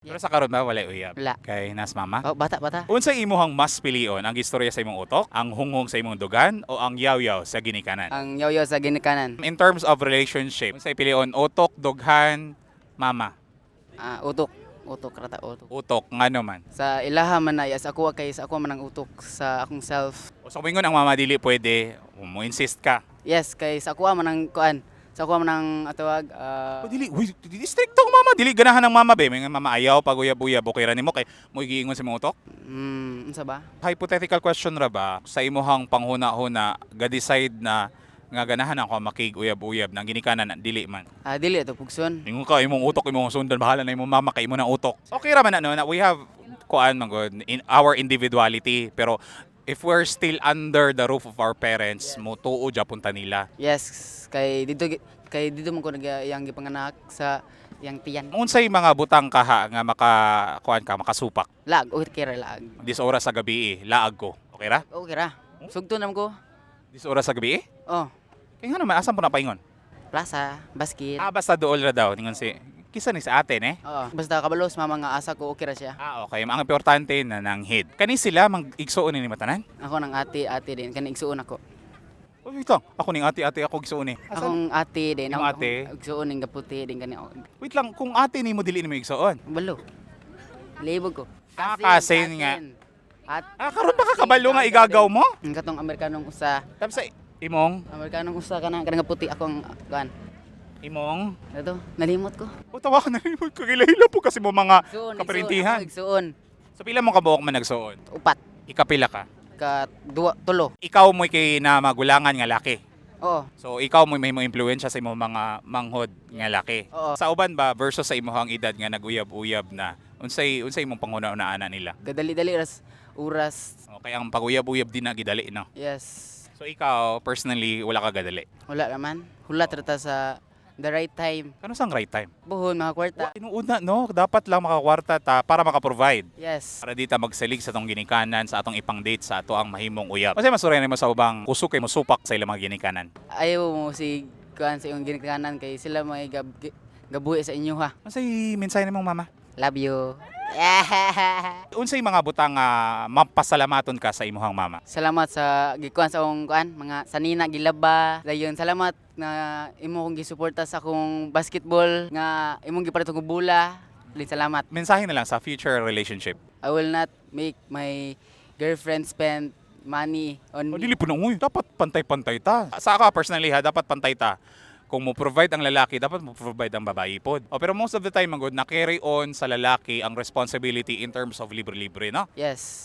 Pero sa karon ba walay uyab? Wala. Kay nas mama? Oh, bata bata. Unsay imuhang mas pilion, ang istorya sa imong utok, ang hunghong sa imong dugan o ang yaw-yaw sa ginikanan? Ang yaw sa ginikanan. In terms of relationship, unsay pilion, utok, dughan, mama? Ah, utok. Utok rata utok. Utok ngano man? Sa ilaha man na yes, ako kay sa ako man ang utok sa akong self. O sa kumingon ang mama dili pwede, mo insist ka. Yes, kay sa ako man ang kuan. Sa ako man ang atawag O dili, uy, dili stricto ang mama, dili ganahan ang mama be. May nga mama ayaw pag uyab-uyab, okay ra nimo kay mo giingon sa imong utok. Unsa ba? Hypothetical question ra ba sa imuhang panghuna-huna ga-decide na nga ganahan ako makig-uyab-uyab nang ginikanan dili man? Ah, dili to pugson. Ingon ka imong utok imong sundan, bahala na imong mama kay imo na utok. Okay ra man na, no, na we have kuan man gud in our individuality, pero if we're still under the roof of our parents, mo tuo japon ta nila. Yes, kay dito man ko nag iyang gipanganak sa iyang tiyan. Unsay mga butang kaha nga maka kuan ka makasupak? Lag, okay ra lag. Dis oras sa gabi eh, laag ko. Okay ra? Okay ra. Sugto naman ko. Dis oras sa gabi eh? Oh, Kaya nga naman, asan po na paingon? Plaza, basket. Ah, basta dool ra daw. Ningon si, kisa ni sa atin eh. Oo, basta kabalos mama nga asa ko okay ra siya. Ah, okay. Ang importante na nang hid. Kani sila, mang igsuon ni matanan? Ako ng ate, ate din kani igsuon ako. Oh, wait lang. Ako ning ate, ate ako igsuon eh. Asan? Akong ate din, Imong ako ate? akong igsuon ning gaputi din kani ako. Wait lang, kung ate ni mo dili nimo igsuon. Balo. Libog ko. Ah, cousin nga. At Ah, karon ba ka kabalo nga igagaw mo? ang katong Amerikanong usa, Tapos sa imong, Amerikanong usa kana kanang puti akong kuan. Imong, Ito, nalimot ko. o tawa ka na rin mo, kagilahila po kasi mo mga Igsuon, kaparintihan. Igsuon, ako, igsuon. So pila mo kabuok man nagsuon? Upat. Ikapila ka. Ka duwa, tulo. Ikaw mo'y kay na magulangan nga laki. Oo. So ikaw mo'y may mo impluwensya sa imong mga manghod nga laki. Oo. Sa uban ba versus sa imong edad nga naguyab-uyab na, unsay unsay imong panghuna-unaan nila? Gadali-dali ras oras. Okay, ang paguyab-uyab din na gidali, no. Yes. So ikaw personally wala ka gadali. Wala naman. Hulat ra ta sa the right time. Kano sang right time? Buhon mga kwarta. Tinuod na, no, dapat lang makakwarta ta para maka-provide. Yes. Para di ta magsalig sa atong ginikanan, sa atong ipang-date, sa ato ang mahimong uyab. Kasi masuray mo sa ubang kusog kay mosupak sa ilang mga ginikanan. Ayaw mo si kuan sa iyong ginikanan kay sila may gabuhi sa inyo ha. Unsay mensahe nimong mama? Love you. Unsay mga butang nga mapasalamaton ka sa imong mama? Salamat sa gikuan sa akong kuan mga sanina gilaba. Dayon salamat na imo kong gisuporta sa akong basketball nga imong gipalit akong bola. Dayon salamat. Mensahe na lang sa future relationship. I will not make my girlfriend spend money on O me. dili po na, uy, dapat pantay-pantay ta. Sa ako personally ha, dapat pantay ta. Kung mo provide ang lalaki, dapat mo provide ang babae pod. O, pero most of the time, man gud, na carry on sa lalaki ang responsibility in terms of libre-libre, no? Yes.